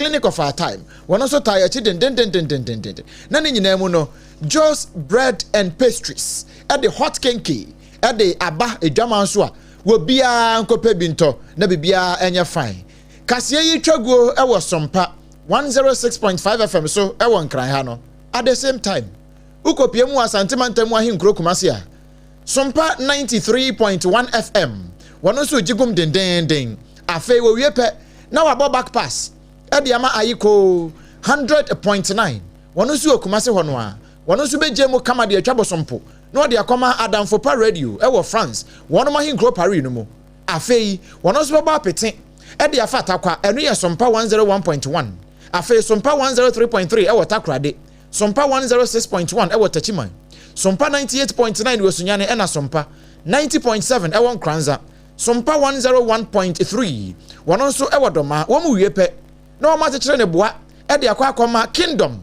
Clinic of our time, wɔn nso taa akyi dendendendendenden. Na ne nyinaa mu no, Joe's Bread and Pastries ɛde hot kenkey ɛde aba adwaman so a wɔbiara nkɔpɛ bi ntɔ na biribiara ɛnyɛ fine. Kaseɛ yi twa guo ɛwɔ Sompa 106.5 FM so ɛwɔ Nkran ha no. At the same time, wokɔpie mu wɔ Asante mantam mu ahenkuro Kumase a, Sompa 93.1 FM wɔn nso gye gum dendenden. Afei wɔwie pɛ na wabɔ back pass ɛde ama Ayiko 100.9, wɔn nso wɔ Kumase hɔ no a, wɔn nso bɛgye mu kama de atwa bosompo na wɔde akɔma Adamfopa Radio ɛwɔ France, wɔn ahenkuro Paris no mu. Afei wɔn nso bɛbɔ apete ɛde afa Takwa, ɛno yɛ Sompa 101.1. Afei Sompa 103.3 ɛwɔ Takorade, Sompa 106.1 ɛwɔ Tachiman, Sompa 98.9 wɔ Sunyane, ɛna Sompa 90.7 ɛwɔ Nkranza, Sompa 101.3 wɔn nso ɛwɔ Dɔmaa. Wɔn mu wie pɛ na wɔn akyekyere ne boa ɛde akɔ akɔma Kingdom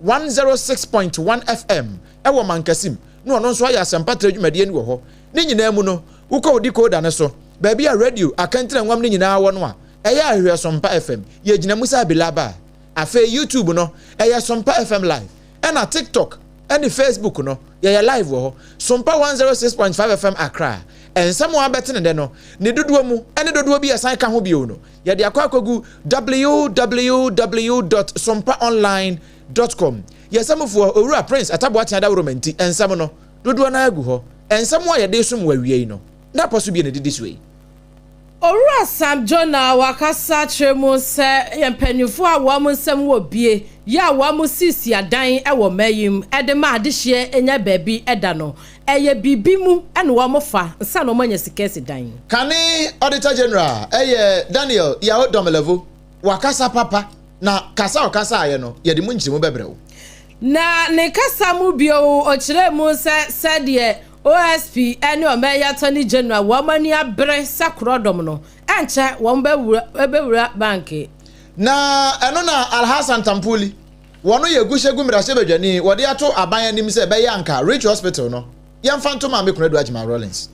106.1 FM ɛwɔ Mankasim, na ɔno nso ayɛ asɛmpatra dwumadie no wɔ hɔ. Ne nyinaa mu no, wokɔ wo decoder no so, baabi a radio akɛntena nwam no nyinaa wɔ no a, ɛyɛ ahwehwɛ Sompa FM. Yɛgyina mu sɛ abilaba a. Afei YouTube no, ɛyɛ Sompa FM live, ɛna TikTok ɛne Facebook no, yɛyɛ live wɔ hɔ, Sompa 106.5 FM Accra. Ɛnsɛm a abɛtene dɛ no ne dodoɔ mu ɛne dodoɔ bi ɛsan ka ho bio no, yɛde akɔ akɔgu www.sompaonline.com. Yɛsɛmfoɔ Owura Prince Ataboatea Dawuroma nti ɛnsɛm no dodoɔ no agu hɔ. Ɛnsɛm a yɛde som wɔ awie yi no na apɔ so bi na didi so yi. Owura Sam Jonah wakasa kyerɛ mu sɛ mpanyinfoɔ a wɔn nsɛm wɔ bie yɛ a wɔn sisi adan wɔ mmaa ɛde ma adehyeɛ nya baabi ɛda no, ɛyɛ biribi mu ɛna wɔn fa nsa na wɔn anya sika si dan. Kane Auditor General ɛyɛ Daniel Yao Domelevo, wakasa papa, na kasa a ɔkasa ayɛ no, yɛde mu nkyerɛmu bɛbrɛ wo. Na ne kasa mu bio, ɔkyerɛ mu sɛ sɛdeɛ OSP ne ɔmɛyɛ Attorney General wɔn ani abere sɛ korɔdɔm no ɛnkyɛ wɔn bɛwura bank. Na ɛno na Alhassan Tampuli, wɔn yɛ Gushegu mmarahyɛbadwani, wɔde ato aban anim sɛ ɛbɛyɛ anka Ridge Hospital no yɛmfa nto Maame Konadu Agyeman Rawlings.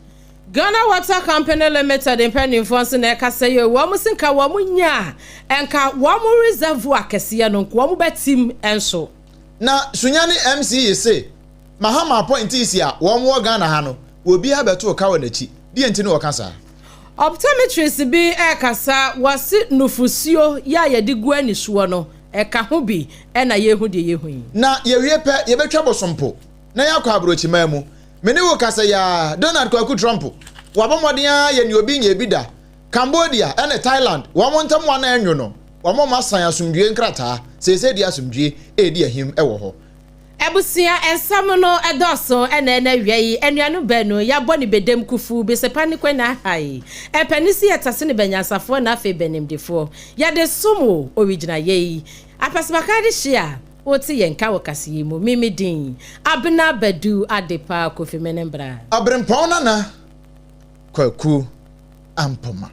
Ghana Water Company Limited mpanimfoɔ nso na ɛkasa yi. Wɔn si nka wɔn nya a nka wɔn reservoir kɛseɛ no nka wɔn bɛtim nso. Na Sunyani MCE se Mahama appointees a wɔn wɔ Ghana ha no, obiara bɛto ka wɔ n'akyi deɛ nti ne wɔka saa. Optometrist bi ɛkasa, wɔsi nufusuo yɛ a yɛde gu anisoɔ no ɛka ho bi ɛna yɛhu deɛ yɛhu yi. Na yɛwie pɛ, yɛbɛtwa bosompo na yɛakɔ aburokyiman mu. Me ne wo kasa yaa, Donald Kwaku Trump wabɔ mmɔden a yɛ ne obi nyɛ bi da. Cambodia ɛne Thailand wɔn ntam wɔn ɛnwo no, wɔn ma san asomdwie nkrataa seesei di asomdwie edi ahim ɛwɔ hɔ. Abusua, nsɛm no ɛdɔɔso ɛna ɛna awia yi anuanom baanu yɛabɔ ne bedem kufu besepa ne kwan na aha yi ɛpɛni si yɛtase ne bɛnyansafoɔ na afei bɛnimdefoɔ yɛde som o owigyina yɛ yi apɛsɛmaka de hyia a wote yɛn ka wɔ kase yi mu. Mimi din Abena Badu Adepa Kofi Menembra. Aberempɔn Nana Kwaku Ampoma.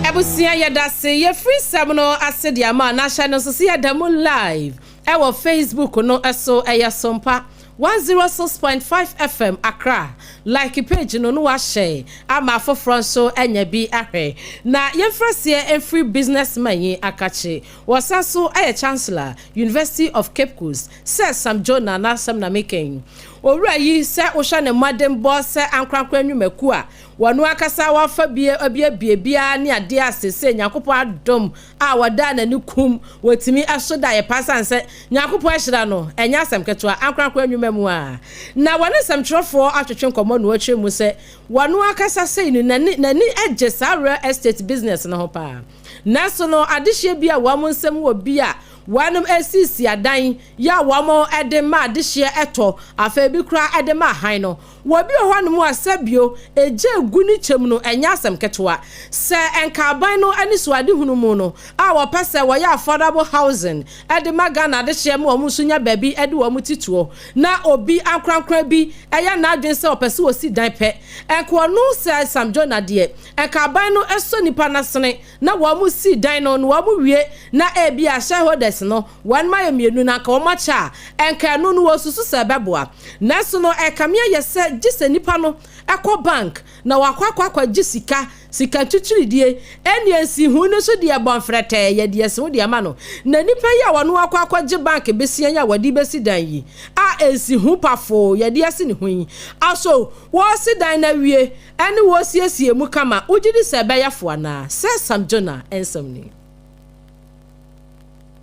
Abusua, yɛda se yɛfiri nsɛm no ase de ama n'ahyɛ no nso so. Yɛda mu live ɛwɔ Facebook no ɛso, ɛyɛ Sompa 106.5 FM Accra. Like page no no wahyɛ ama afoforɔ nso anya bi ahwɛ. Na yɛmfrɛ seɛ mfiri businessman yi akakye, wɔsan so ɛyɛ Chancellor, University of Cape Coast, sɛ Sam Jonah n'asɛm na mekɛn. Owura yi, sɛ wohwɛ ne mmɔdenbɔ sɛ ankorankora nnwumaku a wɔno akasa wafa bie abiebie biara ne adeɛ asese Nyankopɔn adom a wɔda n'ani kum wɔtumi ɛso da yɛ pasan sɛ Nyankopɔn ahyira no, ɛnyɛ asɛm ketewa. Ankorankora nnwuma mu a na wɔne nsɛmtwerɛfoɔ atwetwe nkɔmmɔ no, wɔakyerɛ mu sɛ wɔno akasa sei no n'ani agye saa real estate business no ho paa. Nanso no adehyeɛ bi a wɔn nsɛm wɔ bi a wɔnom asisi adan yɛ a wɔn de ma adehyeɛ ɛtɔ, afei bi koraa de ma ahan no, wɔbi wɔ hɔnom a sɛbio egye egu ne kyɛm no, ɛnyɛ asɛm ketewa. Sɛ nkaaban no ani so adehunu mu no a wɔpɛ sɛ wɔyɛ affordable housing ɛde ma Ghana adehyeɛ ma wɔn nso nya baabi ɛde wɔn ti toɔ, na obi ankorankora bi ɛyɛ n'adwene sɛ ɔpɛ sɛ wɔsi dan pɛ, nka ɔno sɛ Sam Jonah deɛ, nkaaban no ɛsɔ nipa n'asene na wɔn si dan no na wɔn wie na ebi a shareholders. buildings no wɔn ayɛ mmienu na nka wɔn akyɛ a, ɛnka ɛno no wɔsusu sɛ ɛbɛboa. Nanso no ɛkame ayɛ sɛ gye sɛ nipa no ɛkɔ bank na wakɔ akɔgye sika twitwiridie, ɛne nsihu no nso deɛ bɔ mfrɛtɛɛ yɛde ɛsi ho deɛ ama no. Na nipa yi a wɔn akɔ akɔgye bank besia yi a wɔde bɛsi dan yi a nsihu pafo yɛde asi ne ho yi aso, wɔsi dan na wie ɛne wɔsiesie mu kama, wogye di sɛ ɛbɛyɛ fo anaa? Sɛ Sam Jonah nsɛm ni.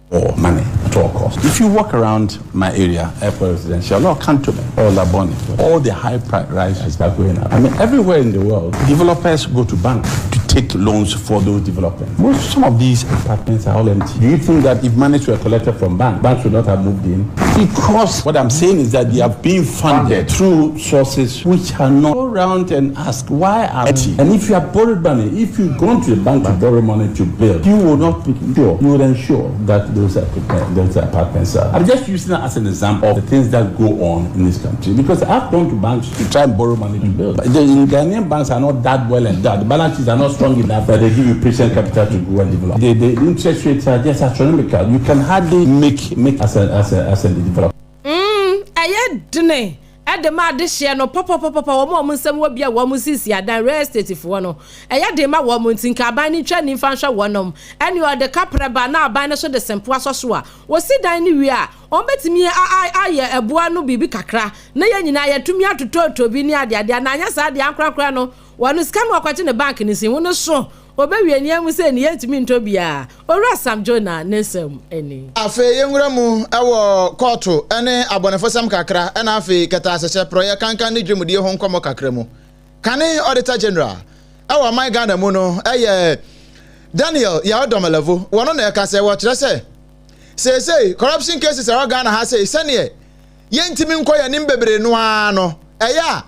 Or money at all costs. If you walk around my area, Airport Residential or Cantonment or Labone, all the high price rises are going up. I mean, everywhere in the world, developers go to bank to take loans for those developments. Some of these apartments are all empty. Do you think that if monies were collected from banks, banks would not have moved in? Because what I'm saying is that they are being funded through sources which are not. Go around and ask why are empty. And if you have borrowed money, if you go to the bank to borrow money to build, you will not be sure, you will ensure that those apartments are. I'm just using that as an example of the things that go on in this country, because I've gone to banks to try and borrow money to build. But the Ghanaian banks are not that well endowed. The balance sheets are not strong enough that they give you patient capital to go and develop. The interest rates are just astronomical. You can hardly make as a developer. Ɛyɛ dene ɛde ma adehyeɛ no pɔpɔpɔpɔpɔ. Wɔn a wɔn nsɛm wɔ bi a wɔn sisi adan, real estate foɔ no, ɛyɛ de ma wɔn, nti nka aban no twa nifa nhwɛ wɔnom. Ɛne ɔde kaprɛ ba na aban no so de sempo asɔ so a wɔsi dan no wie a, wɔn bɛtumi ayɛ ɛboa no biribi kakra na yɛn nyinaa yɛtumi atotɔtɔ bi ne adeadeɛ. Na anyɛ saa deɛ, ankorakora no wɔn sika no wɔkɔgye ne bank ne si ho no so, obɛwie nneɛma sɛ ne yɛntumi ntɔ biara. Owura Sam Jonah ne nsɛm ani. Afei yɛnwura mu ɛwɔ kɔɔto ne abɔnefosɛm kakra, ɛna afei kɛtɛ ahyehyɛ porɔyɛ kankan ne dwumudie ho nkɔmmɔ kakra mu. Kane Auditor General ɛwɔ ɔman Ghana mu no ɛyɛ Daniel Yaw Domelevo. Wɔno na ɛka sɛ wɔkyerɛ sɛ seesei corruption cases ɛwɔ Ghana ha sei, sɛneɛ yɛntumi nkɔ yɛn anim bebree no ara no, ɛyɛ a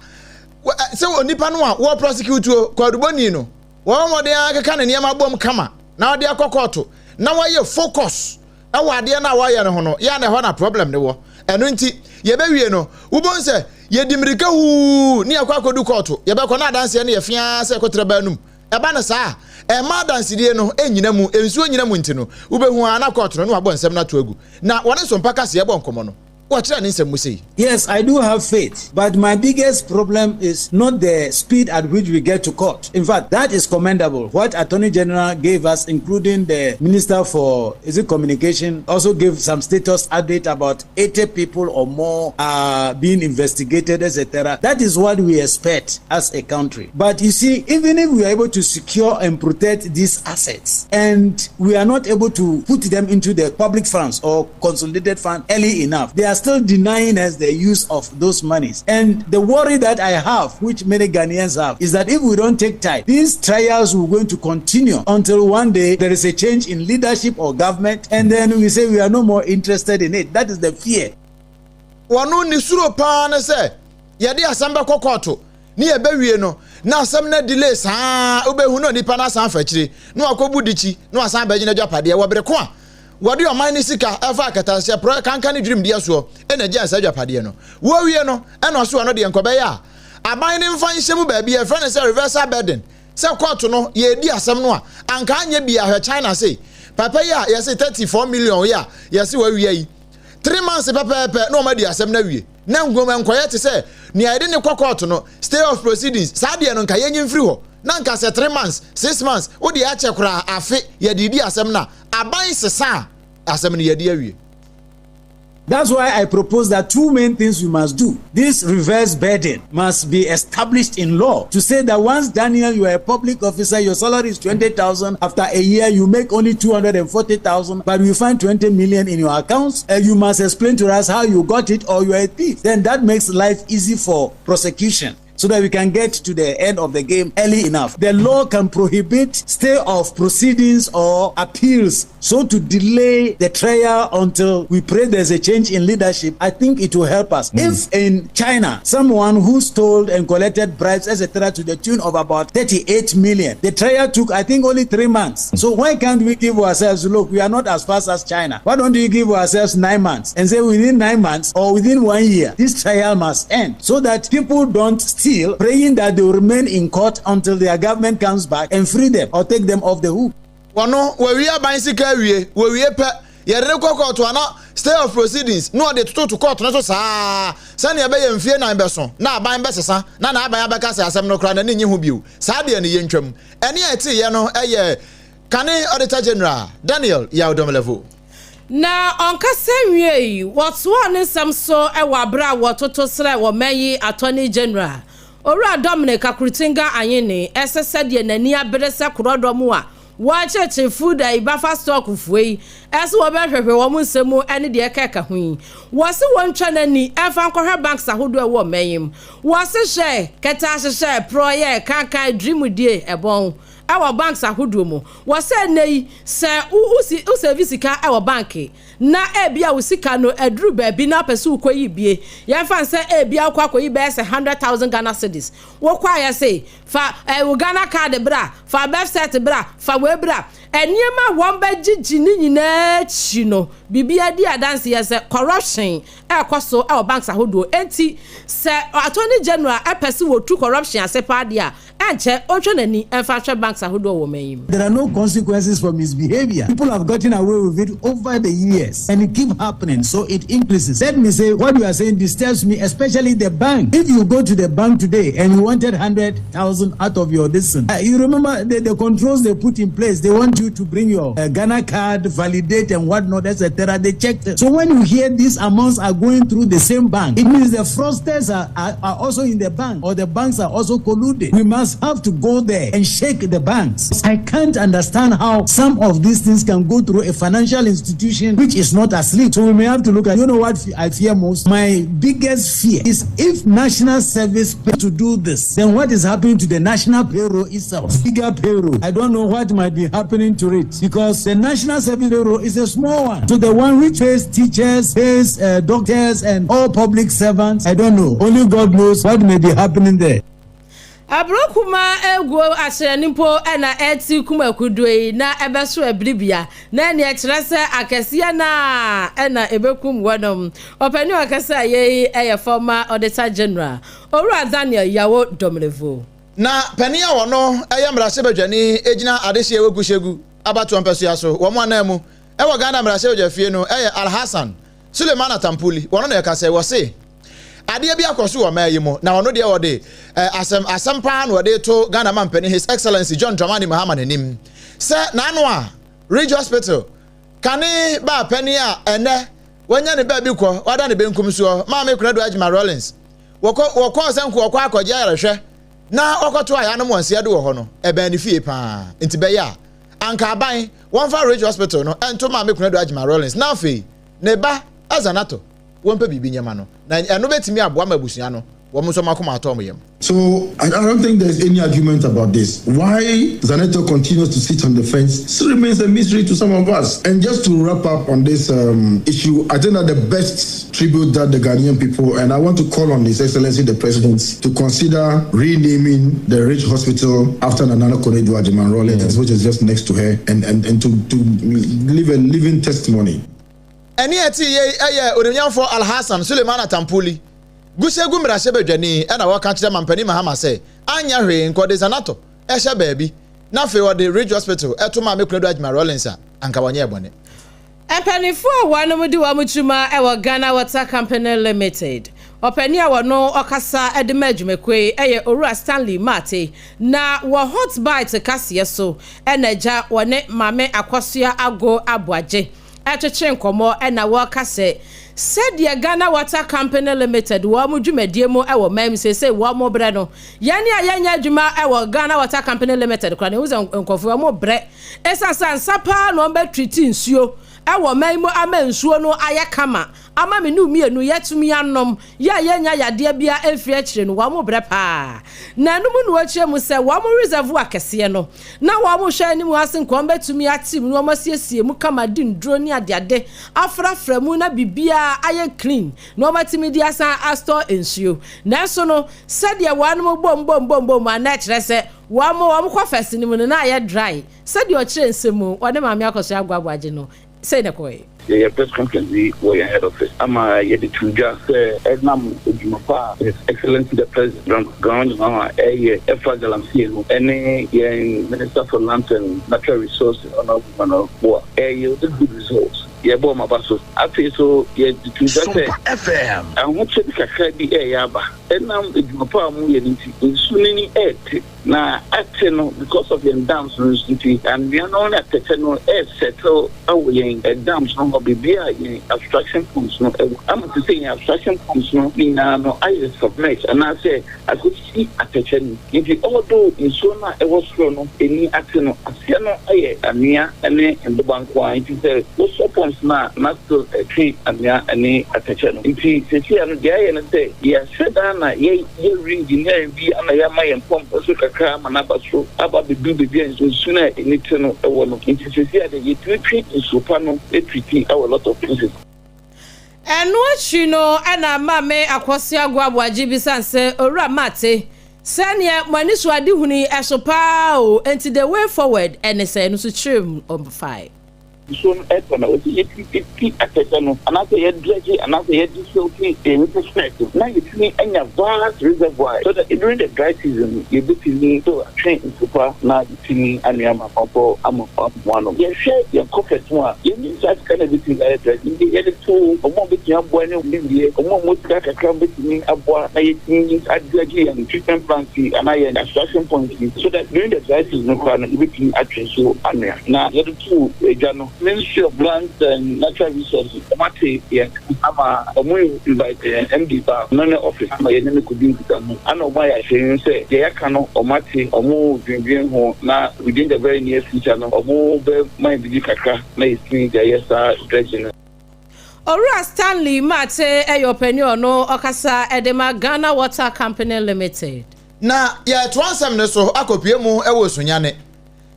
sɛ onipa no a wɔ prosecute o, kwadubɔni no, wɔn mmɔden akeka ne nneɛma bom kama na wɔde akɔ kɔɔto na wɔayɛ focus ɛwɔ adeɛ no a wɔayɛ no ho no, yɛ na ɛhɔ na problem ne wɔ. Ɛno nti yɛbɛwie no, wobɛhu sɛ yɛdi mmirika huu ne yɛkɔ akɔdu kɔɔto, yɛbɛkɔ na adanseɛ no yɛ fiaa sɛ ɛkɔtrɛ baa num. Ɛba no saa, ɛma adansedie no ɛnyina mu, nsuo nyina mu, nti no wobɛhu a na kɔɔto no ne wabɔ nsɛm no ato agu. Na wɔne nso mpa kaseɛ bɔ nkɔmmɔ no, wɔkyerɛ ne nsɛm mu sei. Yes, I do have faith, but my biggest problem is not the speed at which we get to court. In fact, that is commendable. What Attorney General gave us, including the Minister for, is it Communication, also gave some status update about 80 people or more are being investigated, etc. That is what we expect as a country. But you see, even if we are able to secure and protect these assets, and we are not able to put them into the public funds or consolidated fund early enough, they are still denying us the use of those monies. And the worry that I have, which many Ghanaians have, is that if we don't take time, these trials will going to continue until one day there is a change in leadership or government, and then we say we are no more interested in it. That is the fear. Wɔno ne suro paa ne sɛ yɛde asɛm bɛkɔ kɔɔto ne yɛbɛwie no na asɛm no delay saa, wobɛhu na onipa no asan afa akyire na wakɔbu dikyi na wasan bɛgyina adwapadeɛ wɔ bere ko a wɔde ɔman no sika ɛfa akɛtɛseɛ porɔ kankan ne dwirimdeɛ soɔ ɛna gye nsa adwapadeɛ no wɔwie no. Ɛna ɔso ɔno deɛ nkɔbɛyɛ a aban ne mfa nhyɛ mu baabi a yɛfrɛ no sɛ reversal burden, sɛ kɔɔto no yɛdi asɛm no a anka anyɛ bi ahwɛ. China se papa yi a yɛse 34 million yi a yɛse wawia yi, 3 months pɛpɛɛpɛ na wɔn adi asɛm no awie, na ngom nkɔyɛ te sɛ nea yɛde ne kɔ kɔɔto no, stay of proceedings saa deɛ no, nka yɛnyi mfiri hɔ na nka sɛ 3 months, 6 months, wode akyɛ koraa afe yɛde di asɛm no a, aban sesa a, asɛm no yɛde awie. That's why I propose that two main things we must do. This reverse burden must be established in law to say that once, Daniel, you are a public officer, your salary is 20,000. After a year, you make only 240,000, but we find 20 million in your accounts. You must explain to us how you got it or you are a thief. Then that makes life easy for prosecution so that we can get to the end of the game early enough. The law can prohibit stay of proceedings or appeals, so to delay the trial until we pray there's a change in leadership. I think it will help us. If in China, someone who stole and collected bribes, etc., to the tune of about 38 million, the trial took, I think, only 3 months. So why can't we give ourselves, look, we are not as fast as China. Why don't we give ourselves 9 months and say within 9 months or within one year, this trial must end so that people don't steal, praying that they will remain in court until their government comes back and free them or take them off the hook? Wɔno wɔwie aban sika awie, wɔwie pɛ. Yɛde no kɔ kɔɔto a na stay of proceedings na ɔde tototo kɔɔto no so saa sɛnea ɛbɛyɛ mfie nan bɛso na aban bɛsesa na n'aban abɛka sɛ asɛm no koraa n'ani nnye ho bio. Saa deɛ no yɛntwam. Ɛnne a ɛteeɛ no yɛ kane Auditor General Daniel Yaw Domelevo. Na ɔnkasa nwiei, wɔtoaa ne nsɛm so wɔ aber a wɔtoto serɛɛ ɔman yi Attorney General, Owura Dominic Akuritinga Ayine, sɛ sɛdeɛ n'ani abere sɛ korɔdɔm a wɔrekyekye food ayi buffer stock foɔ yi sɛ wɔbɛhwehwɛ wɔn nsɛm mu ne deɛ ɛkeka ho yi, wɔse wɔntwa n'ani mfa nkɔhwɛ banks ahodoɔ a ɛwɔ ɔman yi mu. Wɔse hwɛ, kɛtɛ ahyehyɛ, porɔeɛ, kankan, dwirimdie, ɛbɔn wɔ banks ahodoɔ mu. Wɔse ɛnnɛ yi, sɛ wo wo save sika wɔ bank na ebia wo sika no aduru baabi na wopɛ sɛ wokɔyi bie, yɛmfa no sɛ ebia wokɔ akɔyi bɛyɛ sɛ 100,000 Ghana cedis, wokɔ a yɛse fa eh, wo Ghana card bra, fa birth cert bra, fa wei bra. Nneɛma a wɔbɛgyegye ne nyinaa akyi no, biribiara di adanseɛ sɛ corruption ɛrekɔ so wɔ banks ahodoɔ. Enti sɛ Attorney General pɛ sɛ wɔtu corruption ase paa deɛ a, ɛnkyɛ ɔntwa n'ani mfa nhwɛ banks ahodoɔ wɔ ɔman yi mu. There are no consequences for misbehavior. People have gotten away with it over the years and it keep happening, so it increases. Let me say, what you are saying disturbs me, especially the bank. If you go to the bank today and you wanted 100,000 out of your this, you remember the, the controls they put in place. They want you to bring your Ghana card, validate and whatnot, etc. They checked it. So when you hear these amounts are going through the same bank, it means the fraudsters are, are, are also in the bank or the banks are also colluded. We must have to go there and shake the banks. I can't understand how some of these things can go through a financial institution which is not asleep. So we may have to look at, you know what I fear most? My biggest fear is if national service pay to do this, then what is happening to the national payroll itself? Bigger payroll. I don't know what might be happening to it because the national service payroll is a small one. So the one which pays teachers, pays doctors, and all public servants, I don't know. Only God knows what may be happening there. Aburokuma eguo ahyerɛne mpo na ɛte kum akuduo yi na ɛbɛso abiribia na ɛne ɛkyerɛ sɛ akɛseɛ na ɛna ɛbɛkum wɔnom. Ɔpanin a ɔkasa yei yɛ former Auditor General, Owura Daniel Yawo Domelevo. Na panin a ɔno yɛ mmarahyɛbadwani gyina adehyeɛ wɔ Gushegu abatoɔ mpɛsoa so wɔn ananmu wɔ Ghana mmarahyɛbadwafie no yɛ Alhassan Sulemana Tampuli, wɔno na ɛkasa yi, wɔse adeɛ bi akɔ so wɔ ɔman yi mu na ɔno deɛ ɔde asɛm asɛm paa na ɔde to Ghana mampanin His Excellency John Dramani Mahama n'anim sɛ n'ano a Ridge Hospital kane baa panin a ɛnɛ wanya ne baabi kɔ wada ne benkum soɔ Maame Konadu Agyemang Rawlings wɔkɔ wɔkɔɔ sɛ nko wɔkɔ akɔgye ayarehwɛ na wɔkɔto a yɛanom wɔn seɛ do wɔ hɔ no ɛbɛn ne fie paa nti bɛyɛ a anka aban wɔmfa Ridge Hospital no ɛnto Maame Konadu Agyemang Rawlings na afei ne ba Azanato wɔmpɛ biribi nyɛ ma no na ɛno bɛtumi aboa ma abusua no wɔn nso wɔn akoma atɔ wɔn yam. So I don't think there's any argument about this. Why Zanetor continues to sit on the fence still remains a mystery to some of us. And just to wrap up on this issue, I think that the best tribute that the Ghanaian people, and I want to call on His Excellency the President to consider renaming the Ridge Hospital after Nana Konadu Agyeman Rawlings, which is just next to her, and, and, and to, to live a living testimony. Ɛnne a ɛtee yei yɛ Onimnyamfoɔ Alhassan Sulemana Tampuli, Gushegu mmarahyɛbadwani na ɔreka kyerɛ Mampanin Mahama sɛ anyɛ hwee nka ɔde Zanato hyɛ baabi na afei ɔde Ridge Hospital to Maame Konadu Agyemang Rawlings a, anka wɔnyɛɛ bɔne. Mpaninfoɔ a wɔnom di wɔn dwuma wɔ Ghana Water Company Limited, ɔpanin a ɔno ɔkasa de ma adwumakuo yi yɛ Owura Stanley Martey, na wɔ Hot Bite kaseɛ so na agya wɔne Maame Akosua Ago Aboagye retwetwe nkɔmmɔ na wɔreka sɛ sɛdeɛ Ghana Water Company Limited wɔn dwumadie mu wɔ man mu seesei wɔn brɛ no, yɛn a yɛnyɛ adwuma wɔ Ghana Water Company Limited koraa no yɛhu sɛ nkurɔfoɔ wɔn brɛ ɛsiane sɛ ansa paa na wɔn bɛ treat nsuo wɔ man mu ama nsuo no ayɛ kama ama me ne wo mmienu yɛatumi anom yɛ a yɛnnya yadeɛ biara mfiri akyire no, wɔn brɛ paa. Na ɛno mu na wɔkyerɛ mu sɛ wɔn reservoir kɛseɛ no, na wɔn hwɛ anim ase nka wɔn bɛtumi ate mu na wɔn asiesie mu kama de nnuro ne adeade afrafra mu na biribiara ayɛ clean na wɔn atumi de asan astore nsuo. Nanso no, sɛdeɛ wɔn bom bom bom bom a na ɛkyerɛ sɛ wɔn wɔn kɔ fɛs no mu no na ayɛ dry. Sɛdeɛ ɔkyerɛ nsɛm mu, wɔne Maame Akɔsoa Agoaboagye no, sei na ɛkɔeɛ. Yɛyɛɛ press conference bi wɔ yɛn head office ama yɛde too dwa sɛ ɛnam adwuma pa a His Excellency the President Dramani Mahama reyɛ ɛfa galamsey ho ɛne yɛn Minister for Lands and Natural Resources Honourable Emmanuel Boah ɛreyield good results. Yɛbɔ wɔn aba so. Afei nso, yɛde to dwa sɛ ahokyɛ bi kakra bi reyɛ aba. Ɛnam adwuma pa a wɔyɛ no nti, nsu no ani rete. Na ate no, because of yɛn dams no nti, anwea no ne atɛkyɛ no resettle wɔ yɛn dams no hɔ, baabi a yɛn abstraction ponds no wɔ. Ama te sɛ yɛn abstraction ponds no nyinaa no ayɛ submerged anaasɛ akɔsi atɛkyɛ no mu. Nti although nsuo no a ɛwɔ soro no ani ate no, aseɛ no ayɛ anwea ne mboba nko ara. Nti sɛ wosɔ pumps no a, na still ɛtwe anwea ne atɛkyɛ no. Nti seesei ano deɛ ayɛ ne sɛ, yɛahyɛ da na yɛ yɛ re-engineering bi ama yɛama yɛn pump nso kakra ama no aba soro aba abɛduru baabi a nsu no a ani te no wɔ no. Nti seesei a deɛ yɛtumi twe nsuo pa no treati wɔ a lot of places. Ɛno akyi no na Maame Akosua Aguaboagye bisa no sɛ, Owura Mate, sɛdeɛ mo anisoadehunu yi ɛso paa o, enti the way forward ɛne sɛn? Ɛno nso kyerɛɛ mu ɔfae. Nsuo no ɛtɔ na wɔsi yɛtumi ti atɛkyɛ no anaasɛ yɛ dredge anaasɛ yɛ desilti yɛn infrastructure no na yɛtumi anya vast reservoir so that during the dry season no yɛbɛtumi so atwe nsu pa na yɛtumi anoa ma amanfoɔ ama amoa nom. Yɛhwɛ yɛn coffers mu a yɛnni saa sika no a yɛbɛtumi de ayɛ dredge nti yɛde to wɔn a wɔbɛtumi aboa ne nimdeɛ, wɔn a wɔwɔ sika kakra wɔbɛtumi aboa na yɛtumi adredge yɛn treatment plant yi anaa yɛn extraction point yi so that during the dry season no koraa no yɛbɛtumi atwe nsuo anoa na yɛde too dwa no, Ministry of Lands and Natural Resources, wɔate yɛn nka ama wɔn invite yɛn MD ba no ne office ama yɛne no kɔdi nkitaho ana wɔn ayɛ ahwɛyie sɛ deɛ yɛaka no wɔn ate, wɔn redwendwen ho na within the very near future no wɔn bɛ ma yɛn biribi kakra na yɛtumi de ayɛ saa dredging no. Owura Stanley Martey yɛ ɔpanin a ɔno ɔkasa de ma Ghana Water Company Limited. Na yɛretoa nsɛm no so akɔpue mu wɔ Sunyani.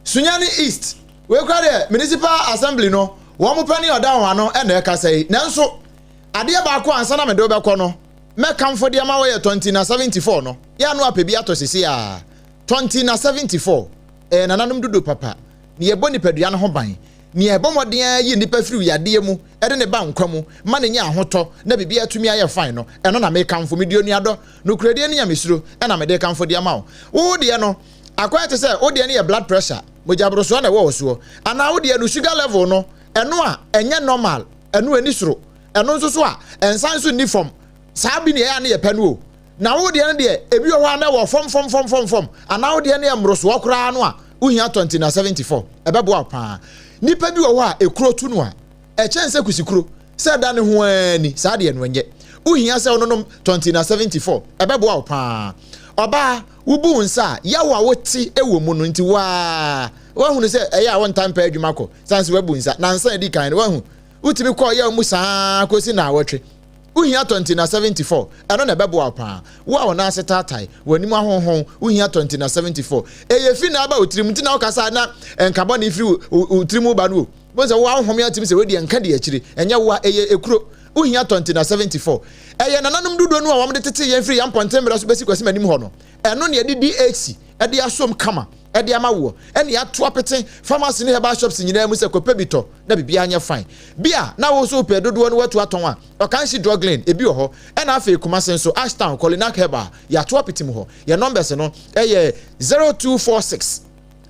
Sunyani East, wei koraa deɛ Municipal Assembly no wɔn panin a ɔda wɔn ano na ɛkasa yi. Nanso adeɛ baako ansa na mede wo bɛkɔ no, mɛkamfo de ama wo yɛ Tɔntina 74 no. Yɛ ano apɛ bi atɔ sisi a. Tɔntina 74, ɛyɛ nananom dodo papa. Nea ɛbɔ nipadua no ho ban, nea ɛbɔ mmɔden ara yi nnipa firi yadeɛ mu de ne ba nkwa mu ma no nya ahotɔ na biribiara atumi ayɛ fine no, ɛno na mekamfo. Mede onuadɔ, nokorɛdie ne nyamesuro na mede rekamfo de ama wo. Wo deɛ no, Akwan te sɛ wo deɛ no yɛ blood pressure, mogyaborosoɔ na ɛwɔ wo soɔ, anaa wo deɛ no sugar level no, ɛno a ɛnyɛ normal, ɛno ɛni soro, ɛno nso so a ɛnsan nso nni fam, saa bi na ɛyɛ a ne yɛpɛ no o. Na wo deɛ no deɛ, ebi wɔ hɔ a na ɛwɔ fam fam fam fam fam, anaa wo deɛ no yɛ mmorosoɔ koraa no a, wohia 20 na 74, ɛbɛboa wo paa. Nipa bi wɔ hɔ a ekuro tu no a, ɛkyɛn sɛ kusikuro, sɛ ɛda ne ho ara ni, saa deɛ no ɛnyɛ. Wohia sɛ wononom 20 na 74, ɛbɛboa wo paa. Ɔbaa, Wubu wo nsa a, yaw a wote wɔ mu no nti, wo ara woahunu sɛ ɛyɛ a wontaa mpɛ adwuma kɔ, sane sɛ woabu nsa. Nnansa a edi kan no, woahu, wutumi kɔɔ yaw mu saa ara kosi nnawɔtwe. Wuhia Tɔntina 74, ɛno na ɛbɛboa wo paa. Wo a wo nan ase taatae, w'anim ahonhon, wuhia Tɔntina 74. Ɛyɛ fi na aba wo tirim nti na wokasa a na nka bɔne firi wo tirim reba no o. Wohu sɛ wo ara wo home atim sɛ wei deɛ nka di akyire, ɛnyɛ wo a, ɛyɛ ekuro. Wohia Tɔntina 74. Ɛyɛ nananom dodoɔ no a wɔde tetee yɛn firi yɛn mpɔnten mmerɛ so bɛsi Kwasi m'anim hɔ no. Ɛno na yɛde DHC de asom kama de ama woɔ. Ɛna yɛato apete pharmacy ne herbal shops nyinaa mu sɛ kɔpɛ bi tɔ na biribiara nyɛ fine. Bi a na wo nso wopɛ dodoɔ no woatu atɔn a, Ɔkanhye Drug Lane ebi wɔ hɔ. Ɛna afei Kumasi nso, Ashtown, Kolinak Herbal, yɛato apete mu hɔ. Yɛn numbers no yɛ 0246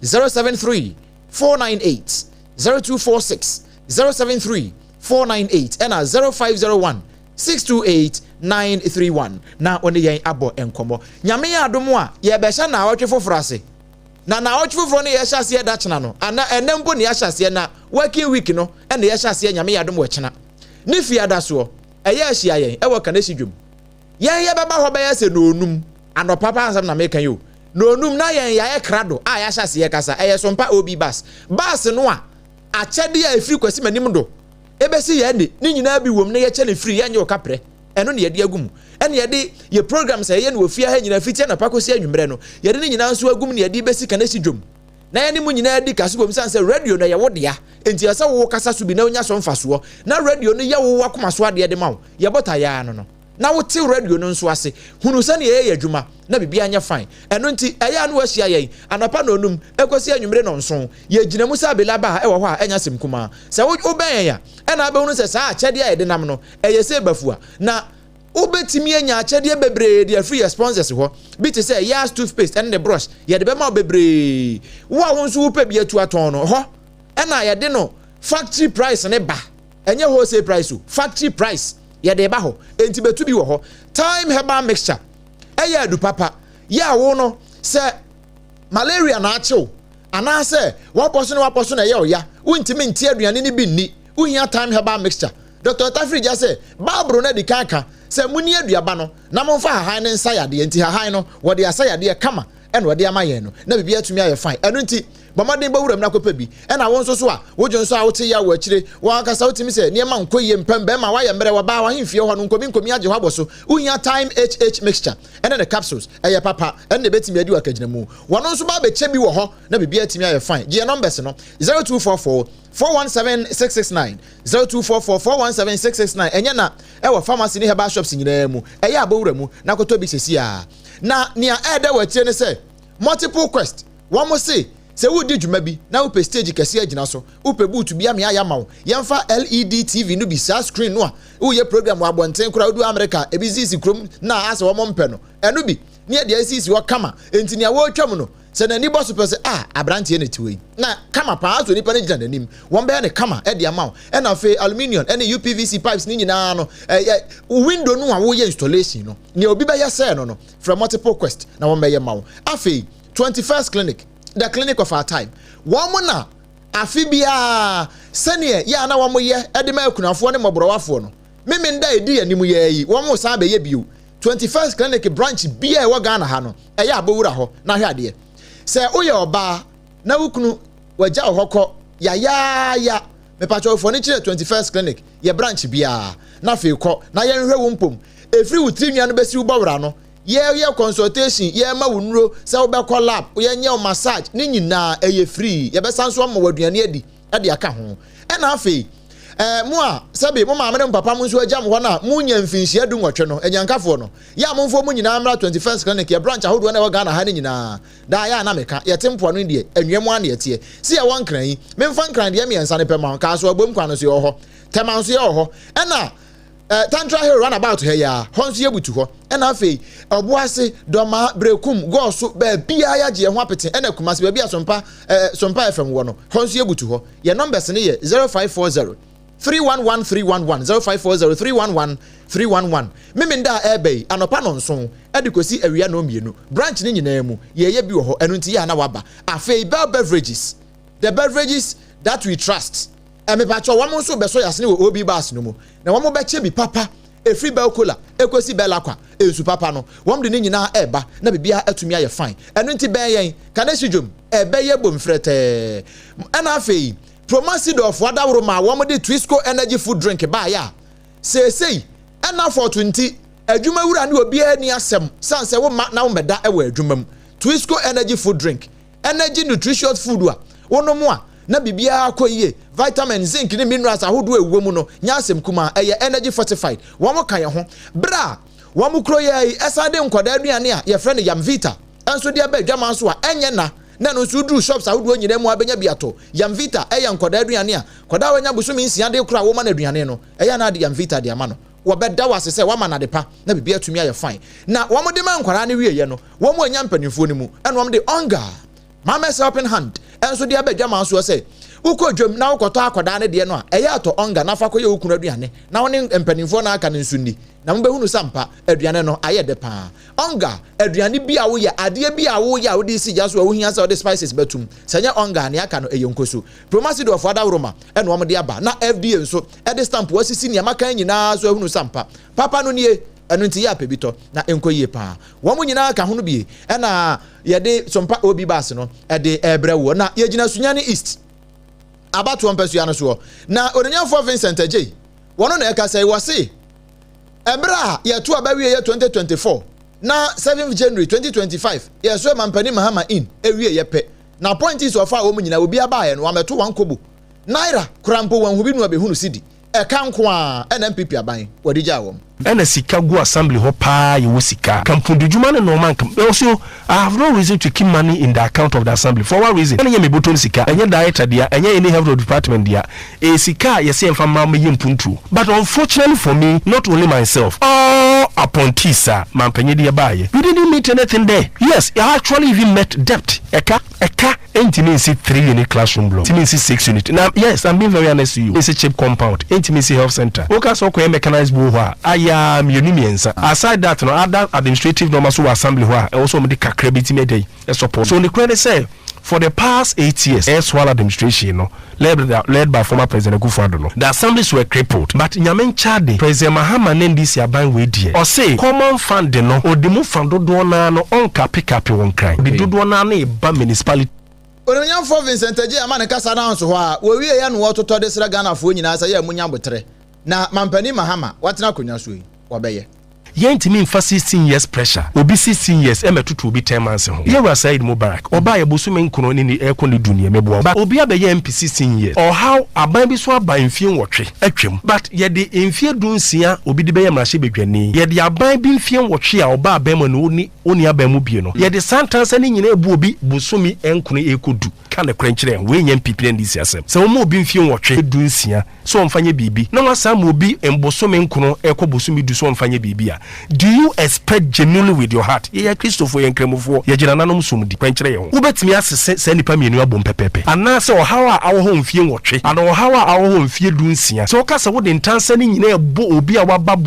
073 498, 0246 073 498 ɛna 0501 628 931 na wo ne yɛn abɔ nkɔmmɔ. Nyame yɛ adom a, yɛbɛhyɛ naawɔtwe foforɔ ase. Na naawɔtwe foforɔ no yɛhyɛ aseɛ da kyena no, ana ɛnɛ mpo na yɛahyɛ aseɛ na working week no ɛna yɛhyɛ aseɛ Nyame yɛ adom wɔ kyena. Ne fiada soɔ, ɛyɛ ahyia yɛn ɛwɔ Kanehyi dwom. Yɛn yɛbɛba hɔ bɛyɛ sɛ nonum anɔpa paa asɛm na meka yi o. Nonum na yɛn yɛayɛ krado a yɛahyɛ aseɛ kasa. Ɛyɛ Sompa OB bus. Bus no a akyɛdeɛ a ɛfiri Kwasi Manim do ɛbɛsi yɛn de ne nyinaa bi wom na yɛkyɛ no firi yɛnyɛ wo kaprɛ. Ɛno na yɛde agu mu. Ɛna yɛde yɛ programs a yɛyɛ no wɔ fie ha nyinaa fiti anɔpa kɔsi anwummerɛ no yɛde ne nyinaa nso agu mu na yɛde bɛsi Kanehyi dwom. Na yɛne mo nyinaa di kaso bom sane sɛ radio no ɛyɛ wo dea enti ɛsɛ sɛ wo kasa so bi na wonya so mfasoɔ na radio no yɛ wo wakoma so adeɛ de ma wo. Yɛbɔ tayaa no no na wote radio no nso ase hunu sɛnea ɛyɛ yɛ adwuma na biribiara nyɛ fine. Ɛno nti ɛyɛ a na woahyia yɛn anɔpa nnɔnnum ɛkɔsi anwummere nnɔnson. Yɛgyina mu sɛ abela ba a ɛwɔ hɔ a ɛnyɛ asɛm kumaa. Sɛ wo wobɛn yɛn a ɛna wobɛhunu sɛ saa akyɛdeɛ a yɛde nam no ɛyɛ sɛ bafua na Wobɛtumi anya akyɛdeɛ bebree de afiri yɛ sponsors hɔ, bi te sɛ Yas toothpaste ɛne ne brush, yɛde bɛma wo bebree. Wo a wo nso wopɛ bi atu atɔn no, hɔ ɛna yɛde no factory price ne ba. Ɛnyɛ wholesale price o, factory price yɛde ba hɔ. Enti bɛtu bi wɔ hɔ. Thyme herbal mixture ɛyɛ adu papa. Yɛ a wo no sɛ malaria na akye wo anaasɛ wapɔ so ne wapɔ so na ɛyɛ ɔya, wontumi nte aduane no bi nni, wohia thyme herbal mixture. Dr. Tafiri gya sɛ Bible no adi kan ka sɛ monni aduaba no na momfa hahan no nsa yadeɛ, nti hahan no wɔde asa yadeɛ kama ɛna ɔde ama yɛn no na biribi atumi ayɛ fine. Ɛno nti bɔ mmɔden bɔ wuram na kɔpɛ bi. Ɛna wo nso so a wodwo nso a wote yaw wɔ akyire, wɔn ankasa wotumi sɛ nneɛma nkɔ yie mpɛm, bɛrima woayɛ mmerɛ, wɔbaa w'ahemfie hɔ no nkomi nkomi agye hɔ abɔ so, wohia Thyme HH mixture ɛne ne capsules, ɛyɛ papa, ɛno na ɛbɛtumi adi wɔ akagyinamu. Wɔn nso ba abɛkyɛ bi wɔ hɔ na biribi atumi ayɛ fine. Gye yɛn numbers no, 0244 417 669, 0244 417 669, ɛnyɛ na ɛwɔ pharmacy ne herbal shops nyinaa mu. Ɛyɛ abɔ wura mu na kɔtɔ bi sɛsi a. Na nea ɛɛdɛ wɔ akyire ne sɛ Multiple Quest wɔn se sɛ woredi dwuma bi na wopɛ stage kɛseɛ agyina so, wopɛ boot bi amea ayɛ ama wo, yɛmfa LED TV no bi, saa screen no a woreyɛ program wɔ abɔnten koraa, wodu America a ebi sisi kurom na asɛ wɔn mpɛ no, ɛno bi ne yɛde asisi hɔ kama, enti nea wɔretwam no sɛ n'ani bɔ so pɛ sɛ ah aberanteɛ na ɛte hɔ yi, na kama paa sɛ onipa no gyina n'anim, wɔn bɛyɛ no kama de ama wo. Ɛna afei aluminium ne UPVC pipes no nyinaa no, ɛyɛ window no a woyɛ installation no, nea obi bɛyɛ sɛɛ no no, frɛ Multiple Quest na wɔn bɛyɛ ma wo. Afei 21st Clinic, the clinic of our time, wɔn na afe biara sɛdeɛ yɛ a na wɔn yɛ de ma akunafoɔ ne mmɔborɔwafoɔ no, Memenda a ɛdi anim yɛ yi, wɔn san bɛyɛ bio. 21st Clinic branch biara a ɛwɔ Ghana ha no, ɛyɛ abɔwura hɔ na hwɛ adeɛ. Sɛ woyɛ ɔbaa na wo kunu wagya wo hɔ kɔ yayaaya, mepakyɛw fo ani kyerɛ 21st Clinic yɛ branch biara na afei kɔ na yɛnhwɛ wo mpom. Ɛfiri wo tiri nwia no bɛsi wo bɔwura no, yɛyɛ consultation, yɛma wo nnuro, sɛ wobɛkɔ lab, yɛnyɛ wo massage, ne nyinaa ɛyɛ free. Yɛbɛsan nso ama wo aduane adi de aka ho. Ɛna afei, eh, mo a sɛbe mo maame ne mo papa mo nso agya mo hɔ no a monya mfinhyia 18 no, anyankafoɔ no, yɛ a momfoɔ mo nyinaa mmra 21st Clinic, yɛ branch ahodoɔ no a ɛwɔ Ghana ha no nyinaa. Daa yɛ a na meka, yɛte mpoano yi deɛ, anwea mu ara na yɛteɛ. Se yɛwɔ Nkran yi, memfa Nkran deɛ mmiɛnsa no pɛ ma wo, Kasoa Abom kwan no so yɛwɔ hɔ, Tema nso yɛwɔ hɔ, ɛna eh, Tantra Hill runabout ha yi ara, hɔ nso yɛbutu hɔ. Ɛna afei, Ɔboase, Dɔmaa, Berekum, Gɔɔso, baabiara yɛagye yɛn ho apete, ɛna Kumasi, baabi a Sompa, eh, Sompa FM wɔ no, hɔ nso yɛbutu hɔ. Yɛn numbers no yɛ 0540 311 311, 0540 311 311. Memenda a ɛreba yi, anɔpa nnɔnson de kɔsi awia nnɔnmienu, branch no nyinaa mu, yɛreyɛ bi wɔ hɔ, ɛno nti yɛ a na woaba. Afei Bell Beverages, the beverages that we trust, mepakyɛw, wɔn nso rebɛsɔ yɛn asene wɔ OB bus no mu, na wɔbɛkyɛ bi papa, ɛfiri Bell Cola ɛkɔsi Bell Aqua, nsu papa no, wɔn de ne nyinaa reba na biribiara atumi ayɛ fine. Ɛno nti bɛn yɛn, Kanehye dwom, ɛbɛyɛ bom frɛtɛɛ. Ɛna afei, Promasidorfoɔ adaworo maa wɔn de Twisco Energy Food Drink baeɛ a, seesei, ɛna fɔɔto nti, adwuma wura ne obiara nni asɛm sane sɛ womma na wommɛda wɔ adwuma mu. Twisco Energy Food Drink, energy nutritious food a wonom a na biribiara kɔ yie, vitamin, zinc ne minerals ahodoɔ a ɛwɔ mu no nyɛ asɛm kumaa, ɛyɛ energy fortified. Wɔn ka yɛn ho. Berɛ a wɔn kuro yi ara yi san de nkwadaa aduane a yɛfrɛ no Yamvita nso de aba adwaman so a ɛnyɛ na, na ɛno nso woduru shops ahodoɔ nyinaa mu a wobɛnya bi atɔ. Yamvita yɛ nkwadaa aduane a kwadaa a wanya bosome nsia de rekoro a woma no aduane no, ɛyɛ a na ade Yamvita de ama no. Wɔbɛda wo ase sɛ woama no ade pa na biribiara atumi ayɛ fine. Na wɔde ma nkwadaa no wieeɛ no, wɔn annya mpanimfoɔ no mu, ɛna wɔde Onga, Mama's Helping Hand, nso de aba adwaman soɔ sɛ, wokɔ dwam na wokɔtɔ akwadaa no deɛ no a, ɛyɛ a tɔ Onga na fa kɔyɛ wo kunu aduane na wo ne mpanimfoɔ no a aka no nso nni, na mobɛhunu sɛ ampa, aduane no ayɛ dɛ pa ara. Onga, aduane bi a woyɛ, adeɛ bi a woyɛ a wode resi gya so a wohia sɛ wode spices bɛtom, sɛ ɛnyɛ Onga a, nea aka no ɛyɛ nkoso. Promasidorfoɔ adaworoma na wɔde aba, na FDA nso de stamp asisi nea maka yi nyinaa so ahunu sɛ ampa, papa no nie. Ɛno nti yɛ a pɛ bi tɔ na ɛnkɔ yie paa. Wɔn nyinaa ka ho no bie ɛna yɛde Sompa OB bus no de rebrɛ woɔ. Na yɛgyina Sunyani East abatoɔ mpasua no soɔ. Na Onimnyamfoɔ Vincent Agyei, wɔno na ɛkasa yi, wɔse ɛberɛ a yɛto aba wieɛ 2024 na 7th January 2025 yɛsoɛ Mampanin Mahama in ɛwieɛ pɛ na appointees ɔfaa wɔn nyinaa obiara baeɛ no wammɛto wɔn kobo naira koraa mpo wanhu bi no abɛhunu cedi. Ɛka nko ara na NPP aban wɔde gyaa wɔn. Ɛna sika gu assembly hɔ paa yɛwɔ sika ka mpundudwuma ne nnoɔma nka ɔse I have no reason to keep money in the account of the assembly for what reason ɛna nyɛ me botom sika ɛnyɛ director dea ɛnyɛ any health department dea ɛyɛ sika a yɛse yɛmfa mma mɛyɛ mpuntuo but unfortunately for me not only myself all appointees a mampanyin deɛ baayɛ we didn't meet anything there yes I actually even met debt ɛka ɛka. Ɛntumi nsi three unit classroom block, ntumi nsi six unit. Na yes, I'm being very honest to you. Nsi CHPS compound, ɛntumi nsi health center. Woka sɛ ɔkɔyɛ mechanized borehole hɔ a, ayɛ mmienu mmiɛnsa. Aside that no, other administrative norms so wɔ assembly hɔ a ɛwɔ sɛ ɔmde kakra bi tumi ɛdɛ ɛsupport. So ne kura ne sɛ for the past 8 years, erstwhile administration no, led by former President Akufo-Addo no, the assemblies were crippled. But Nyame nkyade, President Mahama ne NDC aban wei deɛ, ɔse common fund no, ɔde mu fa dodoɔ naa no, ɔnkape wɔn kran, ɔde dodoɔ naa no eba municipality. Onimnyamfoɔ Vincent Agye ama ne kasa no nso hɔ a wɔwie yɛ no, wɔtotɔ de srɛ Ghanafoɔ nyinaa sɛ yɛ mu nya abotrɛ na mampanin Mahama watena akonnwa so yi, wɔbɛyɛ. Yɛntumi nfa 16 years pressure, obi 16 years ɛmɛtutu obi 10 months ho. Yɛwura Said Mubarak ɔbaa yɛ bosome 9 ne ne ɛkɔ ne du neɛ mɛboa, but obi abɛyɛ MP 16 years, ɔhaw aban bi so aba mfie 8 atwam, but yɛde mfie 16 obi de bɛyɛ mmarahyɛ badwani, yɛde aban bi mfie 8 a ɔbaa aban mu no, oni oni aban mu bie no, yɛde saa ntansa ne nyinaa ebu obi bosome 9 ɛkɔ du. Ka ne korɛ nkyerɛ, wei nyɛ NPP ne NDC asɛm. Sɛ wɔn obi mfie 8 16 sɛ ɔmfa nyɛ biribi na wasan ma obi mbosome 9 ɛkɔ bosome 10 sɛ ɔmfa nyɛ biribi a, do you expect genuinely with your heart? Yɛyɛ Kristofoɔ, yɛ Nkramofoɔ, yɛgyina nanom som di kwankyerɛ yɛn ho. Wobɛtumi asese saa nnipa mmienu abom pɛpɛɛpɛ, anaasɛ ɔhaw a awɔ hɔ mfie 8 ana ɔhaw a awɔ hɔ mfie 16, sɛ woka sɛ wode ntansa no nyinaa ɛbɔ obi a waba?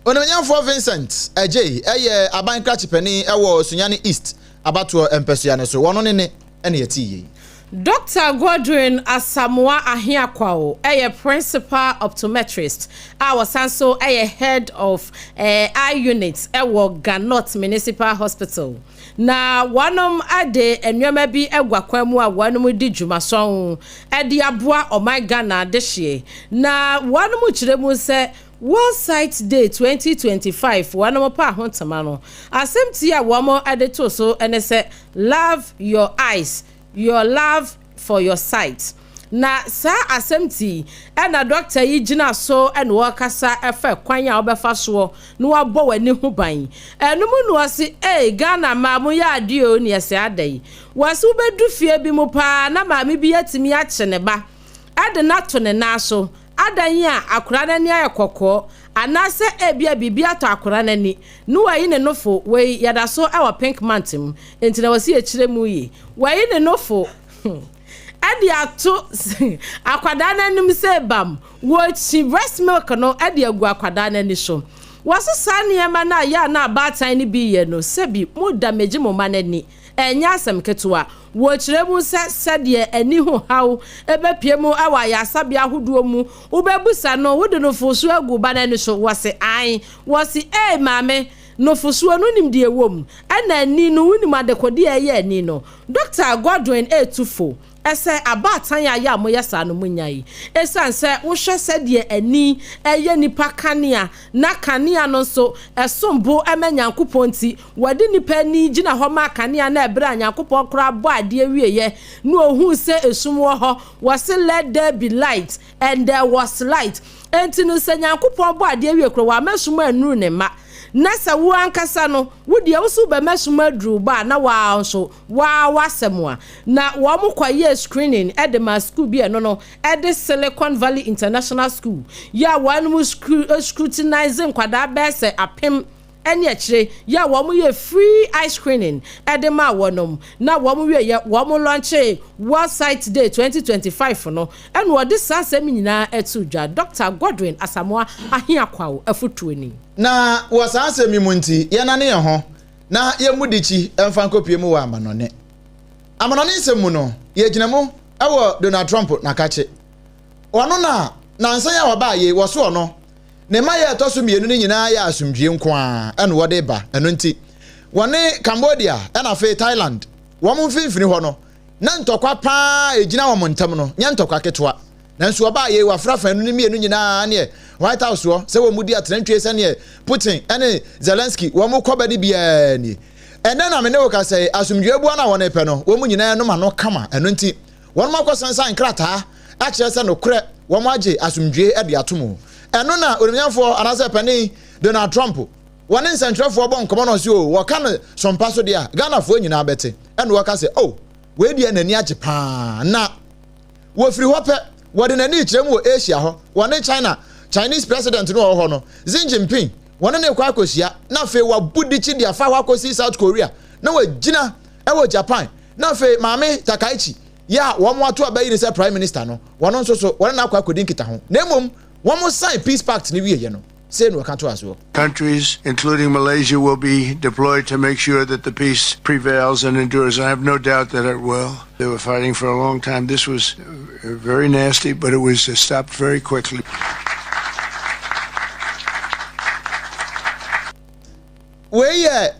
Onimnyamfoɔ Vincent Agye ɛyɛ aban krakye panin ɛwɔ Sunyani East abatoɔ mpɛsua no so. Wɔno ne ne ɛne yɛte yie. Dr. Godwin Asamoah Ahiakwawo ɛyɛ principal optometrist a wɔsan so ɛyɛ head of eye unit ɛwɔ Ga North Municipal Hospital, na wɔnom ade nneɛma bi agu akwan mu a wɔnom di dwumasɔn ɛde aboa ɔman Ghana adehyeɛ. Na wɔnom kyerɛ mu sɛ World Sight Day 2025, wɔnom pa ahontoma no, asɛm ti a wɔn de to so ne sɛ "Love your eyes, your love for your sight". Na saa asɛm ti ɛna dɔkta yi gyina so ɛna wɔrekasa ɛfɛ kwan a wɔbɛfa soɔ na wɔabɔ w'ani ho ban. Ɛnum na wɔsi ee Ghana maa mo yɛ adeɛ o, ne ɛsɛ ada yi wɔsi wobɛdu fie bi mu paa na maame bi atumi akye ne ba ɛde n'ato ne nan so adan yi a akwaraa n'ani ayɛ kɔkɔɔ, anaasɛ ebia biribi atɔ akwaraa n'ani ne wayi ne nofo. Wei yɛda so ɛwɔ Pink Month mu, nti na wɔsi akyire mu yie, wayi ne nofo ɛde ato akwadaa n'anim sɛ bam, wɔkyi breast milk no ɛde agu akwadaa n'ani so. Wɔso saa nneɛma no a yɛ a na abaatan no bi yɛ no, sɛbi mo da megye mo ma n'ani, ɛnyɛ asɛm ketewa. Wɔkyerɛ mu sɛ sɛdeɛ ani ho haw ɛbɛpie mu ɛwɔ ayasabea ahodoɔ mu, wobɛbusa no, wode nofosuo agu ba n'ani so, wɔse an, wɔse ee maame, nofosuo no nim deɛ ɛwɔ mu, ɛna ani no wonim adekode a ɛyɛ ani no. Dr Godwin etu fo ɛsɛ abaatan a yɛ a moyɛ saa no munya yi, ɛsiane sɛ wohwɛ sɛdeɛ ani ɛyɛ nipa kanea, na kanea no nso ɛsom bo ɛma Nyankopɔn, nti wɔde nipa ani gyina hɔ ma kanea. Na ɛberɛ a Nyankopɔn koraa bɔ adeɛ wieɛ na ohuu sɛ esum wɔ hɔ, wɔse "Let there be light, and there was light". Enti no sɛ Nyankopɔn bɔ adeɛ wie koraa, wɔama sum anuru ne mma, na sɛ wo ankasa no wo deɛ wo so bɛma sum aduru ba a, na waa nso waa wasɛm a. Na wɔn kɔyɛ screening ɛde ma school bi, ɛno no ɛde Silicon Valley International School yɛ a wɔn mu scrutinize nkwadaa bɛyɛ sɛ 1000 ɛne akyire yɛ a wɔn yɛ free eye screening ɛde ma wɔnom. Na wɔn wie yɛ wɔn launch World Sight Day 2025 no, ɛna wɔde saa asɛm nyinaa ɛto dwa. Dr Godwin Asamoah Ahiakwaw afutuo ni. Na wɔ saa asɛm yi mu nti, yɛnane yɛn ho na yɛmmu dikyi mfa nkɔpie mu wɔ amanɔne. Amanɔne nsɛm mu no, yɛgyina mu ɛwɔ Donald Trump nakakye. Ɔno na nansan a wɔbaa yei wɔ so, ɔno ne mma yɛ ɛtɔ so mmienu no nyinaa yɛ asomdwie nko a ɛna wɔde ba. Ɛno nti wɔne Cambodia ɛna afei Thailand wɔn mfimfini hɔ no na ntɔkwa paa egyina wɔn ntam no nyɛ ntɔkwa ketewa. Nanso ɔbaa yei wafra no ne mmienu nyinaa neɛ White House hɔ sɛ wɔn mu di atenantwie sɛneɛ Putin ɛne Zelensky wɔn kɔba ne biara nie. Ɛnɛ na me ne wo kasa yi, asomdwie bua no a wɔn pɛ no, wɔn nyinaa nom ano kama. Ɛno nti wɔn akɔsansan nkrataa akyerɛ sɛ nokorɛ wɔn agye asomdwie de ato mu. Ɛno na onimnyamfoɔ anaasɛ panin Donald Trump wɔne nsɛntwerɛfoɔ bɔ nkɔmɔ no ɔsi o, wɔka no sɔmpa so deɛ a Ghanafoɔ nyinaa bɛte. Ɛna wɔka sɛ o, wei deɛ n'ani agye paa. Na wɔfiri hɔ pɛ, wɔde n'ani kyerɛ mu wɔ Asia hɔ, wɔne China, Chinese president no wɔ hɔ no, Xi Jinping, wɔne ne kɔ akɔhyia. Na afei wabu dikyi de afa hɔ akɔsi South Korea, na wagyina ɛwɔ Japan. Na afei Maame Takaichi yɛ a wɔn ato aba yi no sɛ Prime Minister no, wɔn nso so wɔne no akɔ akɔdi nkitaho. Na mmom wɔn sign peace pact no wieɛ no, sei na wɔka toaa soɔ. Countries, including Malaysia, will be deployed to make sure that the peace prevails and endures. And I have no doubt that it will. They were fighting for a long time. This was very nasty, but it was stopped very quickly. Wei yɛ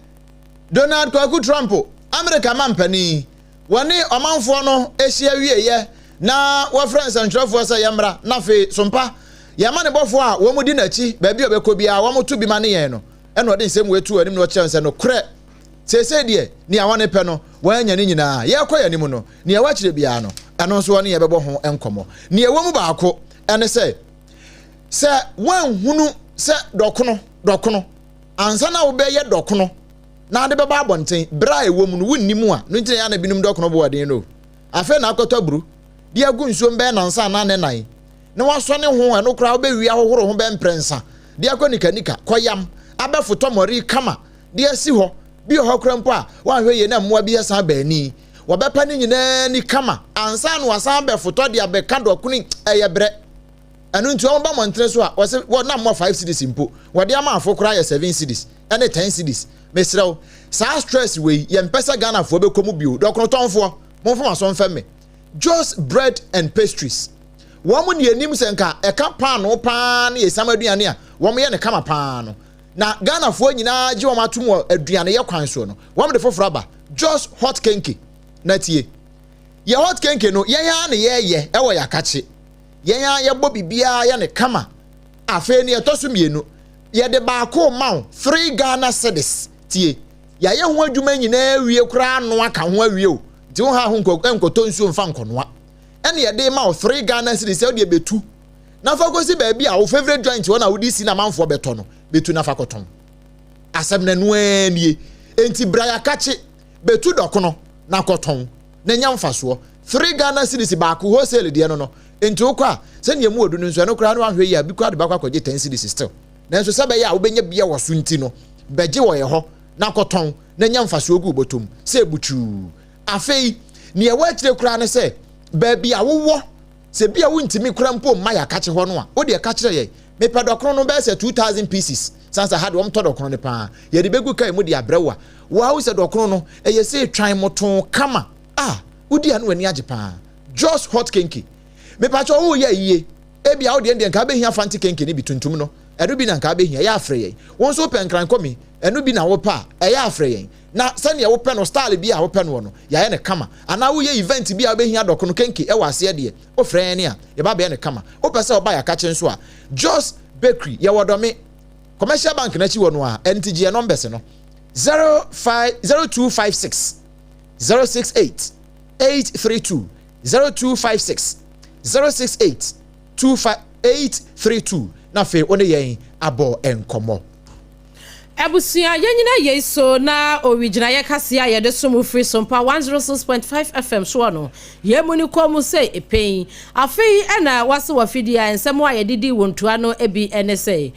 Donald Kwaku Trump, Amerika mampanin, wɔne ɔmanfoɔ no hyia wieeɛ na wɔfrɛ nsɛntwerɛfoɔ sɛ yɛmmra na afei sompa yɛn amanebɔfoɔ a wɔn di n'akyi baabi a ɔbɛkɔ biara wɔn to bi ma ne yɛn no ɛna ɔde nsɛm wei too anim na ɔkyerɛ sɛ nokorɛ seesei deɛ nea wɔn pɛ no wɔn anya ne nyinaa yɛrekɔ yɛn anim no nea ɛwɔ akyire biara no ɛno nso wɔne yɛbɛbɔ ho nkɔmmɔ nea ɛwɔ mu baako ɛne sɛ sɛ wɔanhunu sɛ dɔkono dɔkono ansa na wobɛyɛ dɔkono na ade bɛba abɔnten bere a ɛwɔ mu no wonni mu a no nti na yɛ na binom dɔkono bo ɔden no afei na akɔtɔ aburo de agu nsuom bɛyɛ nansa anaa ne nan na wasɔ ne ho ɛno koraa wobɛwie ahohoro ho bɛyɛ mprɛnsa de akɔ nikanika kɔyam abɛfotɔ mmɔre kama de asi hɔ bi wɔ hɔ koraa mpo a woanhwɛ yie na mmoa bi asan aba ani wɔbɛpa ne nyinaa ni kama ansa na wasan abɛfotɔ de abɛka dɔkono ɛyɛ brɛ Ɛno nti wɔn ba mmɔntene so a wɔse wɔ na mmɔ 5 cedis mpo wɔde ama afo koraa yɛ 7 cedis ɛne 10 cedis mesrɛ wo saa stress wei yɛmpɛ sɛ Ghanafoɔ bɛkɔ mu bio dɔkonotɔnfoɔ momfa mo aso mfɛm me Joe's bread and pastries wɔn ne anim sɛ nka ɛka paanoo paa ne esiam aduane a wɔn yɛ no kama paa no na Ghanafoɔ nyinaa gye wɔn atom wɔ aduaneyɛ kwan soɔ no wɔn de foforɔ aba Joe's hot kenke na tie yɛ hot kenke no yɛn ara na yɛyɛ ɛwɔ yɛakakye Yɛn ara yɛbɔ biribiara yɛ no kama. Afei nea ɛtɔ so mmienu, yɛde baako rema wo, three Ghana cedis. Tie, yɛayɛ ho adwuma nyinaa awie koraa anoa ka ho awie o, nti wo ha ho nkɔtɔ nsuo mfa nkɔnoa. Ɛna yɛde rema wo three Ghana cedis sɛ wodeɛ bɛtu na fa kɔsi baabi a wo favourite joint hɔ na wode si na amanfoɔ bɛtɔ no, bɛtu na fa kɔtɔn. Asɛm no ɛno ara nie. Enti bra yɛakakye, bɛtu dɔkono na kɔtɔn. na nya mfasoɔ. 3 Ghana cedis baako wholesale deɛ no no nti wokɔ a sɛnea mu odu no nso ɛno koraa no ahwɛ yie a bi koraa de bakɔ akɔgye 10 cedis still. Nanso sɛ ɛbɛyɛ a wobɛnya bia wɔ so nti no bɛgye wɔ yɛ hɔ na kɔtɔn na nya mfasoɔ gu wo bɔtɔ mu sɛ butuu. Afei nea ɛwɔ akyire koraa ne sɛ baabi a wowɔ sɛ bi a wontumi koraa mpo mma yɛakakye hɔ no a wodeɛ ka kyerɛ yɛn mepɛ dɔkono no bɛyɛ sɛ 2000 pieces sane sɛ ha deɛ wɔmtɔ dɔkono no paa yɛde bɛgu kaa mu de abrɛ wo a Wow sɛ dɔkono no ɛyɛ sei twan motoo kama ah wodi a na w'ani agye paa Jos hot kenke mepakyɛw wo yɛ ayie ebia wo deɛ deɛ nka abɛhia fanti kenke no bi tuntum no ɛno bi na nka abɛhia ɛyɛ afrɛ yɛn wo nso wopɛ nkran kɔmi ɛno bi na wopɛ a ɛyɛ afrɛ yɛn na sɛdeɛ wopɛ no style bi a wopɛ noɔ no yɛayɛ no kama anaa woyɛ event bi a wobɛhia dɔkono kenke ɛwɔ aseɛ deɛ wofrɛ yɛn a yɛba bɛyɛ no kama wopɛ sɛ ɔba yɛakakye nso a Jos bakery yɛwɔ dɔme commercial bank no akyi wɔ no a ɛnti gye yɛ numbers no 05 0256 068 832 0256 068 25 832 na afei wo ne yɛn abɔ nkɔmmɔ. Abusua, yɛnyina yei so na owigyinaeɛ kaseɛ a yɛde som wo firi Sompa 106.5 FM soɔ no, yɛn mu no kɔ mu sɛ epen. Afei na wɔase wɔ afidie a nsɛm a yɛde dii wo ntoa no bi ne sɛ,